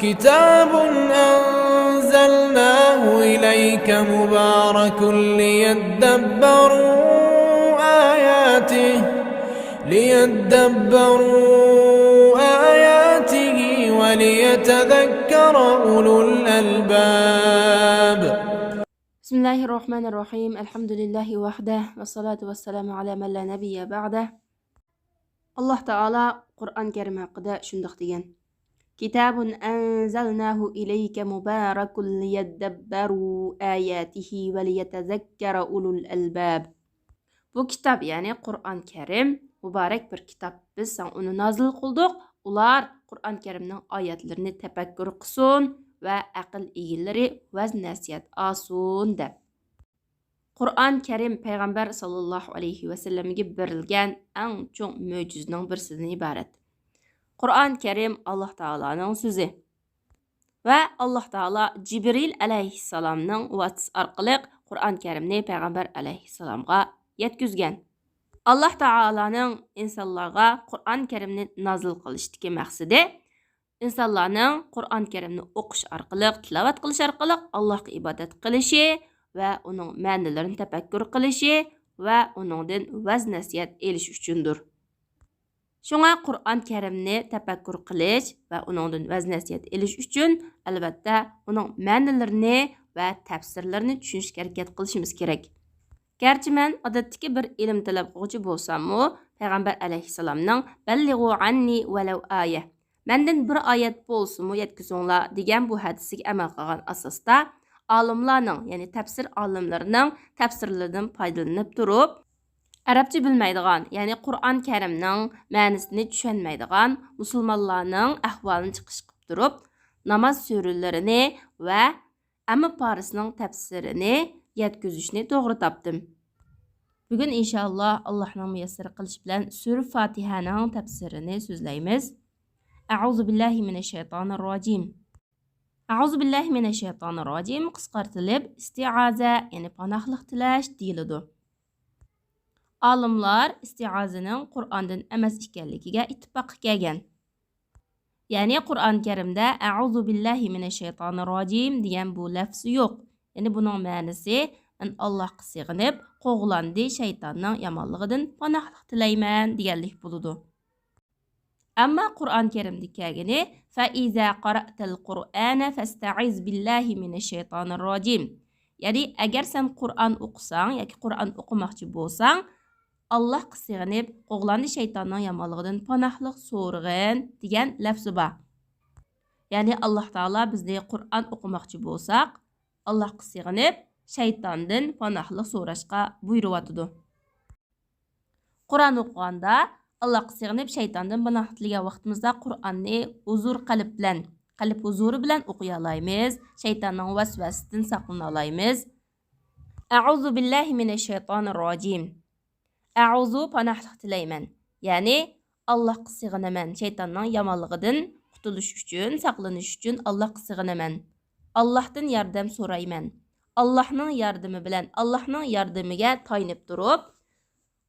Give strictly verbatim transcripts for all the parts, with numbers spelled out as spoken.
كتاب أنزلناه إليك مبارك ليدبروا آياته ليدبروا آياته وليتذكر أولو الألباب. بسم الله الرحمن الرحيم. الحمد لله وحده والصلاة والسلام على من لا نبي بعده. ئاللاھ تائالا قۇرئان كەرىم ھەققىدە شۇنداق دېگەن: كتاب أنزلناه إليك مبارك ليدبروا آياته وليتذكر أولو الألباب. بۇ كىتاب، يەنى قۇرئان كەرىم، مۇبارەك بىر كىتاب. بىز ساڭا ئۇنى نازىل قىلدۇق، ئۇلار قۇرئان كەرىمنىڭ ئايەتلىرىنى تەپەككۇر قىلسۇن ۋە ئەقىل ئىگىلىرى ۋەز نەسىھەت ئالسۇن، دەپ. قۇرئان كەرىم پەيغەمبەر ساللاللاھۇ ئەلەيھى ۋەسەللەمگە بېرىلگەن ئەڭ چوڭ مۆجىزىنىڭ بىرسىدىن ئىبارەت. قۇرئان كەرىم ئاللاھ تائالانىڭ سۆزى. ۋە ئاللاھ تائالا جىبرىل ئەلەيھىسسالامنىڭ ۋاسىتىسى ئارقىلىق قۇرئان كەرىمنى پەيغەمبەر ئەلەيھىسسالامغا يەتكۈزگەن. ئاللاھ تائالانىڭ ئىنسانلارغا قۇرئان كەرىمنى نازىل قىلىشتىكى مەقسىتى، ئىنسانلارنىڭ قۇرئان كەرىمنى ئوقۇش ئارقىلىق، تىلاۋەت قىلىش ئارقىلىق ئاللاھقا ئىبادەت قىلىشى ۋە ئۇنىڭ مەنىلىرىنى تەپەككۇر قىلىشى ۋە ئۇنىڭدىن ۋەز نەسىھەت ئېلىش ئۈچۈندۇر. شۇڭا قۇرئان كەرىمنى تەپەككۇر قىلىش ۋە ئۇنىڭدىن ۋەز نەسىھەت ئېلىش ئۈچۈن، ئەلۋەتتە، ئۇنىڭ مەنىلىرىنى ۋە تەپسىرلىرىنى چۈشىنىشكە ھەرىكەت قىلىشىمىز كېرەك. گەرچە مەن ئادەتتىكى بىر ئىلىم تەلەپ قىلغۇچى بولساممۇ، پەيغەمبەر ئەلەيھىسسالامنىڭ «بەللىغۇ ئاننى ۋەلەۋ ئايە»، «مەندىن بىر ئايەت بولسىمۇ يەتكۈزۈڭلار» دېگەن بۇ ھەدىسىگە ئەمەل قىلغان ئاساستا، ئالىملارنىڭ، يەنى تەپسىر ئالىملىرىنىڭ تەپسىرلىرىدىن پايدىلىنىپ تۇرۇپ، ئەرەبچە بىلمەيدىغان، يەنى قۇرئان كەرىمنىڭ مەنىسىنى چۈشەنمەيدىغان مۇسۇلمانلارنىڭ ئەھۋالىنى چىقىش قىلىپ تۇرۇپ، ناماز سۈرىلىرىنى ۋە ئەمما پارىسىنىڭ تەپسىرىنى يەتكۈزۈشنى توغرا تاپتىم. بۈگۈن ئىنشائاللا، ئاللاھنىڭ مۇيەسسەر قىلىشى بىلەن سۈرە فاتىھەنىڭ تەپسىرىنى سۆزلەيمىز. أعوذ بالله من الشيطان الرجيم. أعوذ بالله من الشيطان الرجيم قىسقارتىلىپ ئىستىئازە، يەنى پاناھلىق تىلەش دېيىلىدۇ. ئالىملار ئىستىئازىنىڭ قۇرئاندىن ئەمەس ئىكەنلىكىگە ئىتتىپاققا كەلگەن. يەنى قۇرئان كەرىمدە «أعوذ بالله من الشيطان الرجيم» دېگەن بۇ لەفز يوق. يەنى بۇنىڭ مەنىسى «مەن ئاللاھقا سېغىنىپ، قوغلاندى شەيتاننىڭ يامانلىقىدىن پاناھلىق تىلەيمەن» دېگەنلىك بولىدۇ. ئەمما قۇرئان كەرىمدە كەلگىنى «فإذا قرأت القرآن فاستعذ بالله من الشيطان الرجيم». يەنى ئەگەر سەن قۇرئان ئوقۇساڭ ياكى قۇرئان ئوقۇماقچى بولساڭ، ئاللاھقا سېغىنىپ، قوغلاندى شەيتاننىڭ يامانلىقىدىن پاناھلىق سورىغىن دېگەن لەفزى بار. يەنى ئاللاھ تائالا بىزنى قۇرئان ئوقۇماقچى بولساق، ئاللاھقا سېغىنىپ، شەيتاندىن پاناھلىق سوراشقا بۇيرۇۋاتىدۇ. قۇرئان ئوقۇغاندا، ئاللاھقا سېغىنىپ، شەيتاندىن پاناھلىق تىلىگەن ۋاقتىمىزدا قۇرئاننى ھۇزۇر قەلب بىلەن، قەلب ھۇزۇرى بىلەن ئوقۇيالايمىز، شەيتاننىڭ ۋەسۋەسىسىدىن ساقلىنالايمىز. «أعوذ بالله من الشيطان الرجيم». «أعوذ» پاناھلىق تىلەيمەن. يەنى، ئاللاھقا سېغىنىمەن، شەيتاننىڭ يامانلىقىدىن قۇتۇلۇش ئۈچۈن، ساقلىنىش ئۈچۈن ئاللاھقا سېغىنىمەن. ئاللاھتىن ياردەم سورايمەن. ئاللاھنىڭ ياردىمى بىلەن، ئاللاھنىڭ ياردىمىگە تايىنىپ تۇرۇپ،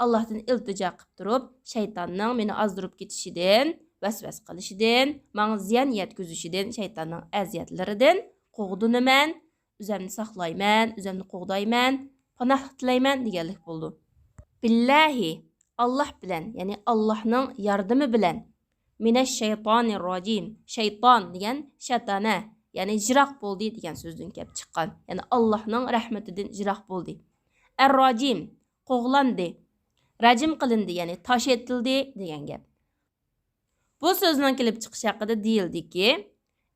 ئاللاھتىن ئىلتىجا قىلىپ تۇرۇپ، شەيتاننىڭ مېنى ئازدۇرۇپ كېتىشىدىن، ۋەسۋەسە قىلىشىدىن، ماڭا زىيان يەتكۈزۈشىدىن، شەيتاننىڭ ئەزىيەتلىرىدىن قوغدىنىمەن، ئۆزۈمنى ساقلايمەن، ئۆزۈمنى قوغدايمەن، پاناھلىق تىلەيمەن دېگەنلىك بولىدۇ. بىللاھى، ئاللاھ بىلەن، يەنى ئاللاھنىڭ ياردىمى بىلەن. مىنەششەيتانىرراجىم. شەيتان دېگەن شەتانە، يەنى يىراق بولدى دېگەن سۆزدىن كېلىپ چىققان. يەنى ئاللاھنىڭ رەھمىتىدىن يىراق بولدى. ئەرراجىم، قوغلاندى. راجىم قىلىندى، يەنى تاش ئېتىلدى دېگەن گەپ. بۇ سۆزنىڭ كېلىپ چىقىشى ھەققىدە دېيىلدىكى،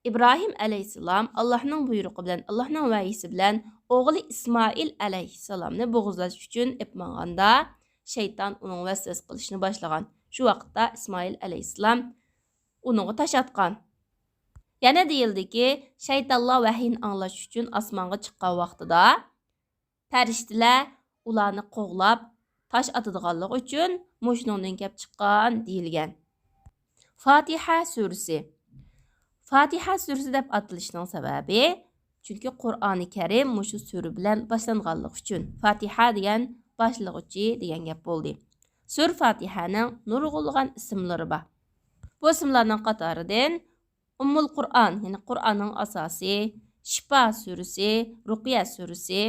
ئىبراھىم ئەلەيھىسسالام ئاللاھنىڭ بۇيرۇقى بىلەن، ئاللاھنىڭ ۋەھىيسى بىلەن ئوغلى ئىسمائىل ئەلەيھىسسالامنى بوغۇزلاش ئۈچۈن ئېلىپ ماڭغاندا، شەيتان ئۇنىڭ ۋەسۋەسە قىلىشنى باشلىغان. شۇ ۋاقىتتا ئىسمائىل ئەلەيھىسسالام ئۇنىڭغا تاش ئاتقان. يەنە دېيىلدىكى، شەيتانلار ۋەھىينى ئاڭلاش ئۈچۈن ئاسمانغا چىققان ۋاقتىدا، پەرىشتىلەر ئۇلارنى قوغلاپ، تاش ئاتىدىغانلىقى ئۈچۈن مۇشۇنىڭدىن كەپ چىققان دېيىلگەن. فاتىھە سۈرىسى. فاتىھە سۈرىسى دەپ ئاتىلىشىنىڭ سەۋەبى، چۈنكى قۇرئانى كەرىم مۇشۇ سۈرە بىلەن باشلانغانلىقى ئۈچۈن، فاتىھە دېگەن باشلىغۇچى دېگەن گەپ بولدى. سۈرە فاتىھەنىڭ نۇرغۇنلىغان ئىسىملىرى بار. بۇ ئىسىملارنىڭ قاتارىدىن ئۇممۇل قۇرئان، يەنى قۇرئاننىڭ ئاساسى، شىپا سۈرىسى، رۇقىيە سۈرىسى،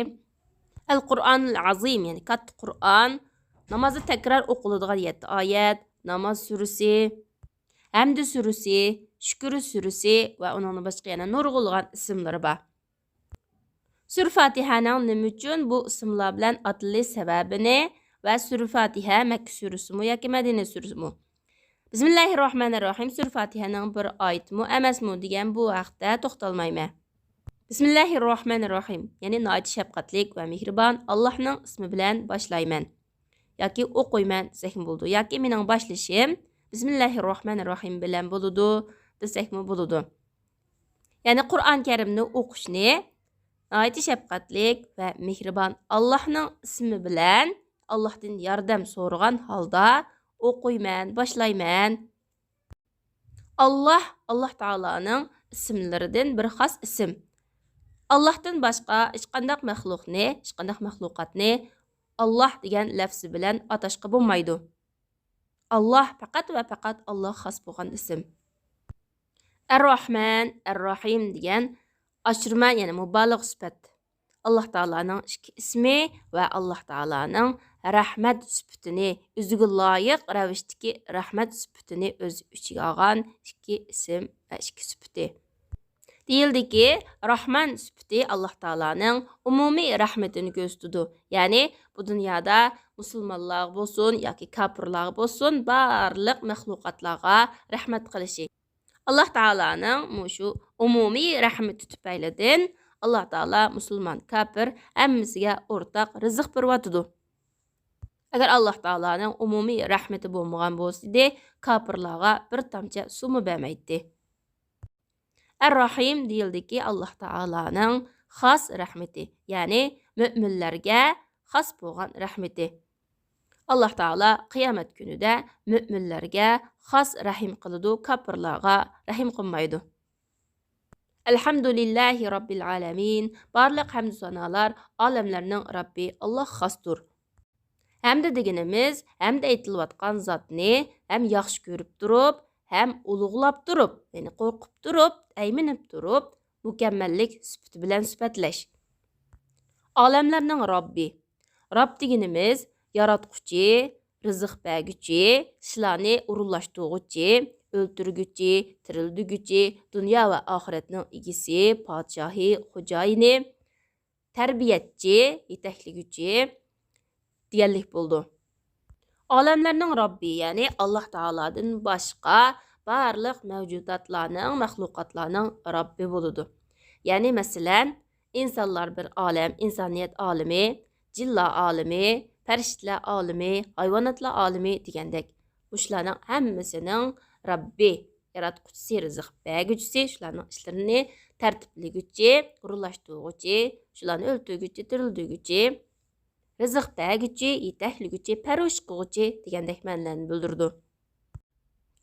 ئەل قۇرئانىل ئازىم، يەنى كاتتا قۇرئان، نامازدا تەكرار ئوقۇلىدىغان يەتتە ئايەت، ناماز سۈرىسى، ھەمدى سۈرىسى، شۈكۈر سۈرىسى ۋە ئۇنىڭدىن باشقا يەنە نۇرغۇنلىغان ئىسىملىرى بار. سۈرە فاتىھەنىڭ نېمە ئۈچۈن بۇ ئىسىملار بىلەن ئاتىلىش سەۋەبىنى ۋە سۈرە فاتىھە مەككە سۈرىسىمۇ ياكى مەدىنە سۈرىسىمۇ؟ بىسمىللاھىررەھمانىررەھىم سۈرە فاتىھەنىڭ بىر ئايىتىمۇ ئەمەسمۇ دېگەن بۇ ھەقتە توختالمايمەن. بىسمىللاھىررەھمانىررەھىم، يەنى ناھايىتى شەپقەتلىك ۋە مېھرىبان ئاللاھنىڭ ئىسمى بىلەن باشلايمەن ياكى ئوقۇيمەن دېسەكمۇ بولىدۇ ياكى مېنىڭ باشلىشىم بىسمىللاھىررەھمانىررەھىم بىلەن بولىدۇ دېسەكمۇ بولىدۇ. يەنى قۇرئان كەرىمنى ئوقۇشنى ناھايىتى شەپقەتلىك ۋە مېھرىبان ئاللاھنىڭ ئىسمى بىلەن ئاللاھتىن ياردەم سورىغان ھالدا ئوقۇيمەن، باشلايمەن. ئاللاھ، ئاللاھ تائالانىڭ ئىسىملىرىدىن بىر خاس ئىسىم. ئاللاھتىن باشقا ھېچقانداق مەخلۇقنى، ھېچقانداق مەخلۇقاتنى ئاللاھ دېگەن لەفزى بىلەن ئاتاشقا بولمايدۇ. ئاللاھ پەقەت ۋە پەقەت ئاللاھقا خاس بولغان ئىسىم. ئەرراھمان، ئەرراھىم دېگەن ئاشۇرما، يەنى مۇبالىغە سۈپەت. ئاللاھ تائالانىڭ ئىككى ئىسمى ۋە ئاللاھ تائالانىڭ رەھمەت سۈپىتىنى، ئۆزىگە لايىق رەۋىشتىكى رەھمەت سۈپىتىنى ئۆز ئىچىگە ئالغان ئىككى ئىسىم ۋە ئىككى سۈپىتى. دېيىلدىكى، راھمان سۈپىتى ئاللاھ تائالانىڭ ئومۇمىي رەھمىتىنى كۆرسىتىدۇ. يەنى بۇ دۇنيادا مۇسۇلمانلارغا بولسۇن ياكى كاپىرلارغا بولسۇن، بارلىق مەخلۇقاتلارغا رەھمەت قىلىشى. ئاللاھ تائالانىڭ مۇشۇ ئومۇمىي رەھمىتى تۈپەيلىدىن ئاللاھ تائالا مۇسۇلمان، كاپىر ھەممىسىگە ئورتاق رىزىق بېرىۋاتىدۇ. ئەگەر ئاللاھ تائالانىڭ ئومۇمىي رەھمىتى بولمىغان بولسىدى، كاپىرلارغا بىر تامچە سۇمۇ بەرمەيتتى. ئەر-راھىم دېيىلدىكى، ئاللاھ تائالانىڭ خاس رەھمىتى، يەنى مۆمىنلەرگە خاس بولغان رەھمىتى. ئاللاھ تائالا قىيامەت كۈنىدە مۆمىنلەرگە خاس رەھىم قىلىدۇ، كاپىرلارغا رەھىم قىلمايدۇ. ئەلھەمدۇلىللاھى رەببىل ئالەمىن، بارلىق ھەمدۇ سانالار ئالەملەرنىڭ رەببى ئاللاھقا خاستۇر. ھەمدە دېگىنىمىز، ھەمدە ئېيتىلىۋاتقان زاتنى ھەم ياخشى كۆرۈپ تۇرۇپ، ھەم ئۇلۇغلاپ تۇرۇپ، يەنى قورقۇپ تۇرۇپ، ھەيمىنىپ تۇرۇپ، مۇكەممەللىك سۈپىتى بىلەن سۈپەتلەش. ئالەملەرنىڭ رەببى. رەب دېگىنىمىز ياراتقۇچى، رىزىق بەرگۈچى، ئىشلارنى ئورۇنلاشتۇرغۇچى، ئۆلتۈرگۈچى، تىرىلدۈرگۈچى، دۇنيا ۋە ئاخىرەتنىڭ ئىگىسى، پادىشاھى، خوجايىنى، تەربىيەتچى، يېتەكلىگۈچى دېگەنلىك بولىدۇ. ئالەملەرنىڭ رەببى، يەنى ئاللاھ تائالادىن باشقا بارلىق مەۋجۇداتلارنىڭ، مەخلۇقاتلارنىڭ رەببى بولىدۇ. يەنى مەسىلەن، ئىنسانلار بىر ئالەم، ئىنسانىيەت ئالىمى، جىنلار ئالىمى، پەرىشتىلەر ئالىمى، ھايۋاناتلار ئالىمى دېگەندەك، مۇشۇلارنىڭ ھەممىسىنىڭ رەببى، ياراتقۇچىسى، رىزىق بەرگۈچىسى، شۇلارنىڭ ئىشلىرىنى تەرتىپلىگۈچى، ئورۇنلاشتۇرغۇچى، شۇلارنى ئۆلتۈرگۈچى، تىرىلدۈرگۈچى، رىزىق بەرگۈچى، يېتەكلىگۈچى، پەرۋىش قىلغۇچى دېگەندەك مەنىلەرنى بىلدۈرىدۇ.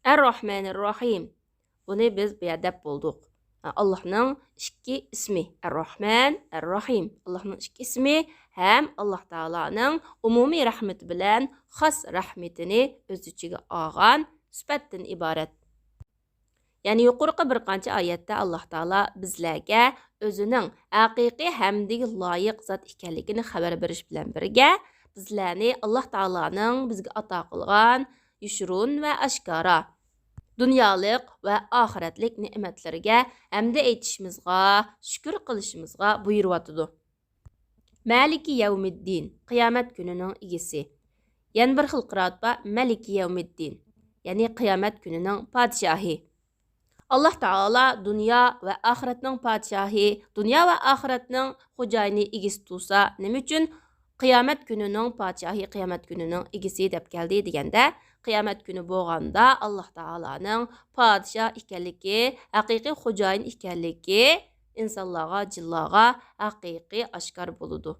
ئەر-راھمانىر راھىم. بۇنى بىز بۇ يەردە دەپ بولدۇق. ئاللاھنىڭ ئىككى ئىسمى، ئەر-راھمان، ئەر-راھىم. ئاللاھنىڭ ئىككى ئىسمى ھەم ئاللاھ تائالانىڭ ئومۇمىي رەھمىتى بىلەن خاس رەھمىتىنى ئۆز ئىچىگە ئالغان سۈپەتتىن ئىبارەت. يەنى يۇقىرىقى بىر قانچە ئايەتتە ئاللاھ تائالا بىزلەرگە ئۆزىنىڭ ھەقىقىي ھەمدىگە لايىق زات ئىكەنلىكىنى خەۋەر بېرىش بىلەن بىرگە، بىزلەرنى ئاللاھ تائالانىڭ بىزگە ئاتا قىلغان يوشۇرۇن ۋە ئاشكارا دۇنيالىق ۋە ئاخىرەتلىك نېمەتلىرىگە ھەمدە ئېيتىشىمىزغا، شۈكۈر قىلىشىمىزغا بۇيرۇۋاتىدۇ. مالىكى يەۋمىددىن، قىيامەت كۈنىنىڭ ئىگىسى. يەنە بىر خىل قىرائەت بار، مەلىكى يەۋمىددىن، يەنى قىيامەت كۈنىنىڭ پادىشاھى. ئاللاھ تائالا دۇنيا ۋە ئاخىرەتنىڭ پادىشاھى، دۇنيا ۋە ئاخىرەتنىڭ خوجايىنى، ئىگىسى تۇرسا، نېمە ئۈچۈن قىيامەت كۈنىنىڭ پادىشاھى، قىيامەت كۈنىنىڭ ئىگىسى دەپ كەلدى دېگەندە، قىيامەت كۈنى بولغاندا ئاللاھ تائالانىڭ پادىشاھ ئىكەنلىكى، ھەقىقىي خوجايىن ئىكەنلىكى ئىنسانلارغا، جىنلارغا ھەقىقىي ئاشكارا بولىدۇ.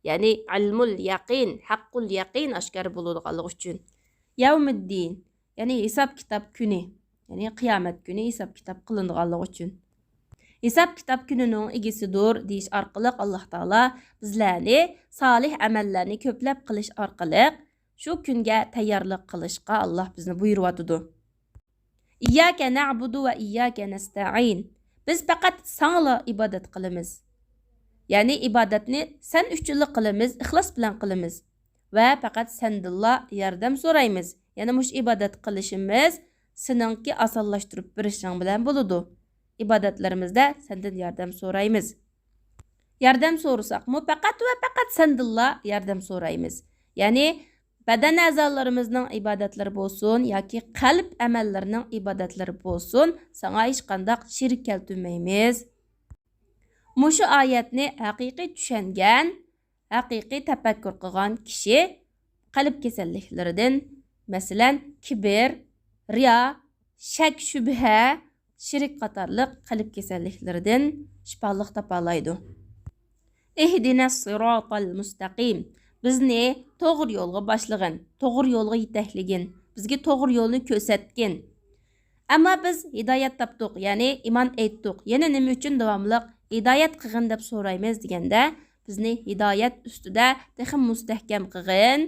يەنى ئىلمۇل يەقىن، ھەققۇل يەقىن ئاشكارا بولىدىغانلىقى ئۈچۈن. يەۋمىددىن، يەنى ھېساب-كىتاب كۈنى، يەنى قىيامەت كۈنى ھېساب-كىتاب قىلىنىدىغانلىقى ئۈچۈن. ھېساب-كىتاب كۈنىنىڭ ئىگىسىدۇر دېيىش ئارقىلىق ئاللاھ تائالا بىزلەرنى سالىھ ئەمەللەرنى كۆپلەپ قىلىش ئارقىلىق شۇ كۈنگە تەييارلىق قىلىشقا ئاللاھ بىزنى بۇيرۇۋاتىدۇ. «ئىيياكە نەئبۇدۇ ۋە ئىيياكە نەستەئىن.» بىز پەقەت ساڭىلا ئىبادەت قىلىمىز. يەنى ئىبادەتنى سەن ئۈچۈنلا قىلىمىز، ئىخلاس بىلەن قىلىمىز. ۋە پەقەت سەندىنلا ياردەم سورايمىز. يەنى مۇشۇ ئىبادەت قىلىشىمىز سېنىڭكى ئاسانلاشتۇرۇپ بېرىشىڭ بىلەن بولىدۇ. ئىبادەتلىرىمىزدە سەندىن ياردەم سورايمىز. ياردەم سورىساقمۇ پەقەت ۋە پەقەت سەندىنلا ياردەم سورايمىز. يەنى بەدەن ئەزالىرىمىزنىڭ ئىبادەتلىرى بولسۇن ياكى قەلب ئەمەللىرىنىڭ ئىبادەتلىرى بولسۇن، ساڭا ھېچقانداق شېرىك كەلتۈرمەيمىز. مۇشۇ ئايەتنى ھەقىقىي چۈشەنگەن، ھەقىقىي تەپەككۇر قىلغان كىشى قەلب كېسەللىكلىرىدىن، مەسىلەن، كىبىر، رىيا، شەك، شۈبھە، شىرك قاتارلىق قەلب كېسەللىكلىرىدىن شىپالىق تاپالايدۇ. اهدنا الصراط المستقيم. بىزنى توغرا يولغا باشلىغىن، توغرا يولغا يېتەكلىگىن، بىزگە توغرا يولنى كۆرسەتكىن. ئەمما بىز ھىدايەت تاپتۇق، يەنى ئىمان ئېيتتۇق، يەنە نېمە ئۈچۈن داۋاملىق ھىدايەت قىلغىن دەپ سورايمىز دېگەندە، بىزنى ھىدايەت ئۈستىدە تېخىمۇ مۇستەھكەم قىلغىن،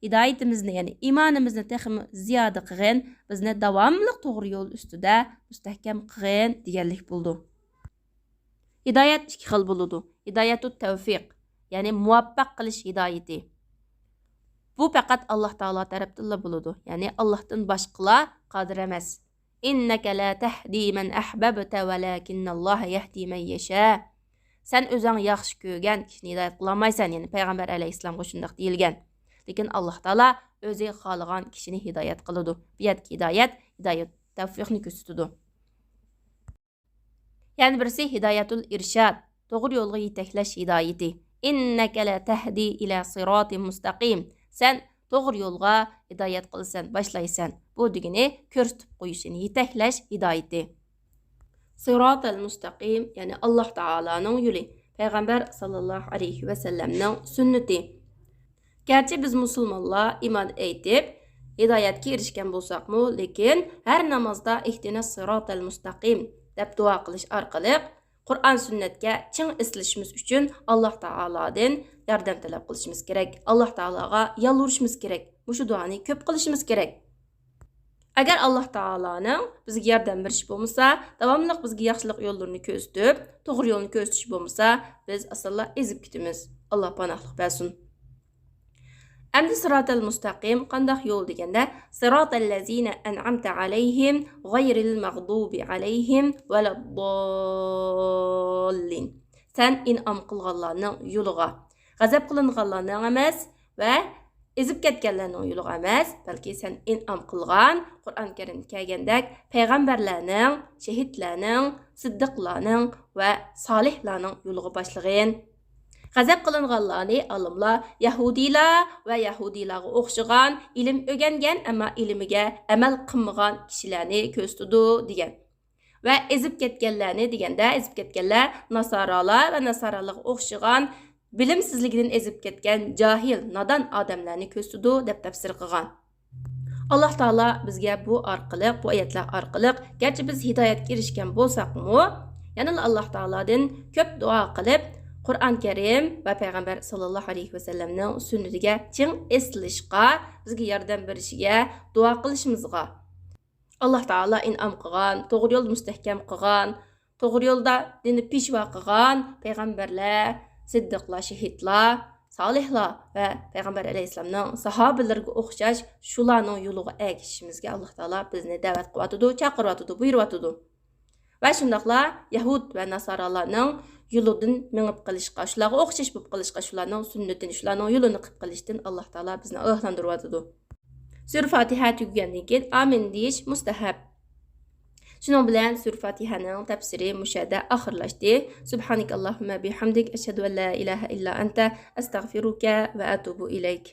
ھىدايىتىمىزنى، يەنى ئىمانىمىزنى تېخىمۇ زىيادە قىلغىن، بىزنى داۋاملىق توغرا يول ئۈستىدە مۇستەھكەم قىلغىن دېگەنلىك بولىدۇ. ھىدايەت ئىككى خىل بولىدۇ. ھىدايەتۇت تەۋفىق، يەنى مۇۋەپپەق قىلىش ھىدايىتى. بۇ پەقەت ئاللاھ تائالا تەرەپتىنلا بولىدۇ. يەنى ئاللاھتىن باشقىلار قادىر ئەمەس. إنك لا تهدي من أحببت ولكن الله يهدي من يشاء. سەن ئۆزۈڭ ياخشى كۆرگەن كىشىنى ھىدايەت قىلالمايسەن، يەنى پەيغەمبەر ئەلەيھىسسالامغا شۇنداق دېيىلگەن. لېكىن ئاللاھ تائالا ئۆزى خالىغان كىشىنى ھىدايەت قىلىدۇ. بۇ يەردىكى ھىدايەت، ھىدايەت تەۋفىقنى كۆرسىتىدۇ. يەنە بىرسى ھىدايەتۇل ئىرشاد، توغرا يولغا يېتەكلەش ھىدايىتى. إنك لا تهدي إلى صراط مستقيم. سەن توغرا يولغا ھىدايەت قىلىسەن، باشلايسەن. بۇ دېگىنى كۆرسىتىپ قويۇشنى، يېتەكلەش ھىدايىتى. صراط المستقيم، يەنى ئاللاھ تائالانىڭ يولى، پەيغەمبەر ساللاللاھۇ ئەلەيھى ۋەسەللەمنىڭ سۈننىتى. گەرچە بىز مۇسۇلمانلار ئىمان ئېيتىپ، ھىدايەتكە ئېرىشكەن بولساقمۇ، لېكىن ھەر نامازدا اهدنا الصراط المستقيم دەپ دۇئا قىلىش ئارقىلىق قۇرئان سۈننەتكە چىڭ ئېسىلىشىمىز ئۈچۈن ئاللاھ تائالادىن ياردەم تەلەپ قىلىشىمىز كېرەك. ئاللاھ تائالاغا يالۋۇرۇشىمىز كېرەك. مۇشۇ دۇئانى كۆپ قىلىشىمىز كېرەك. ئەگەر ئاللاھ تائالانىڭ بىزگە ياردەم بېرىشى بولمىسا، داۋاملىق بىزگە ياخشىلىق يوللىرىنى كۆرسىتىپ، توغرا يولنى كۆرسىتىشى بولمىسا، بىز ئاسانلا ئېزىپ كېتىمىز. ئاللاھ پاناھلىق بەرسۇن. ئەمدى سىراتەل مۇستەقىم قانداق يول دېگەندە، صراط الذين أنعمت عليهم غير المغضوب عليهم ولا الضالين. سەن ئىنئام قىلغانلارنىڭ يولىغا، غەزەپ قىلىنغانلارنىڭ ئەمەس ۋە ئېزىپ كەتكەنلەرنىڭ يولىغا ئەمەس، بەلكى سەن ئىنئام قىلغان، قۇرئان كەرىمدە كەلگەندەك، پەيغەمبەرلەرنىڭ، شېھىتلەرنىڭ، سىددىقلارنىڭ ۋە سالىھلارنىڭ يولىغا باشلىغىن. غەزەپ قىلىنغانلارنى ئالىملار يەھۇدىيلار ۋە يەھۇدىيلارغا ئوخشىغان ئىلىم ئۆگەنگەن، ئەمما ئىلمىگە ئەمەل قىلمىغان كىشىلەرنى كۆرسىتىدۇ، دېگەن. ۋە ئېزىپ كەتكەنلەرنى دېگەندە، ئېزىپ كەتكەنلەر ناسارالار ۋە ناسارالارغا ئوخشىغان بىلىمسىزلىكىدىن ئېزىپ كەتكەن جاھىل، نادان ئادەملەرنى كۆرسىتىدۇ، دەپ تەپسىر قىلغان. ئاللاھ تائالا بىزگە بۇ ئارقىلىق، بۇ ئايەتلەر ئارقىلىق، گەرچە بىز ھىدايەتكە ئېرىشكەن بولساقمۇ، يەنىلا ئاللاھ تائالادىن كۆپ دۇئا قىلىپ، قۇرئان كەرىم ۋە پەيغەمبەر ساللاللاھۇ ئەلەيھى ۋەسەللەمنىڭ سۈننىتىگە چىڭ ئېسىلىشقا، بىزگە ياردەم بېرىشىگە دۇئا قىلىشىمىزغا، ئاللاھ تائالا ئىنئام قىلغان، توغرا يولدا مۇستەھكەم قىلغان، توغرا يولدا دىننى پېشۋا قىلغان پەيغەمبەرلەر، سىددىقلار، شېھىتلار، سالىھلار ۋە پەيغەمبەر ئەلەيھىسسالامنىڭ ساھابىلىرىگە ئوخشاش شۇلارنىڭ يولىغا ئەگىشىشىمىزگە ئاللاھ تائالا بىزنى دەۋەت قىلىۋاتىدۇ، چاقىرىۋاتىدۇ، بۇيرۇۋاتىدۇ. ۋە شۇنداقلا يەھۇد ۋە ناسارالارنىڭ يولىدىن مېڭىپ قېلىشقا، شۇلارغا ئوخشاش بولۇپ قېلىشقا، شۇلارنىڭ سۈننىتىنى، شۇلارنىڭ يولىنى قىلىپ قېلىشتىن ئاللاھ تائالا بىزنى ئاگاھلاندۇرۇۋاتىدۇ. سۈرە فاتىھە تۈگىگەندىن كېيىن ئامىن دېيىش مۇستەھەب. شۇنىڭ بىلەن سۈرە فاتىھەنىڭ تەپسىرى مۇشۇ يەردە ئاخىرلاشتى. سبحانك اللهم بحمدك، أشهد أن لا إله إلا أنت، أستغفرك وأتوب إليك.